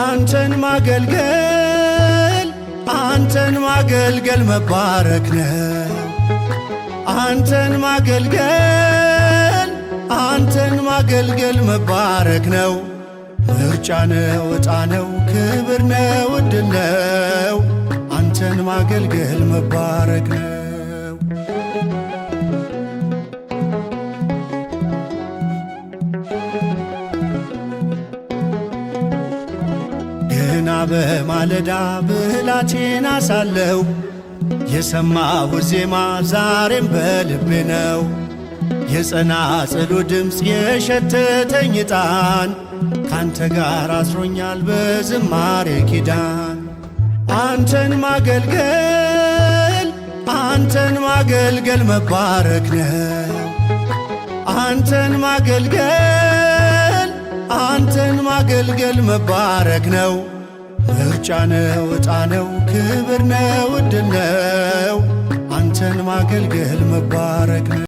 አንተን ማገልገል አንተን ማገልገል መባረክ ነው። አንተን ማገልገል አንተን ማገልገል መባረክ ነው። ምርጫ ነው፣ ዕጣ ነው፣ ክብር ነው፣ ዕድል ነው። አንተን ማገልገል መባረክ ነው። ገና በማለዳ ብላቴና ሳለሁ የሰማሁት ዜማ ዛሬም በልቤ ነው። የጸናጽሉ ድምፅ የሸተተኝ ዕጣን ካንተ ጋር አስሮኛል በዝማሬ ኪዳን። አንተን ማገልገል አንተን ማገልገል መባረክ ነው። አንተን ማገልገል አንተን ማገልገል መባረክ ነው። ምርጫ ነው፣ ዕጣ ነው፣ ክብር ነው፣ ዕድል ነው። አንተን ማገልገል መባረክ ነው።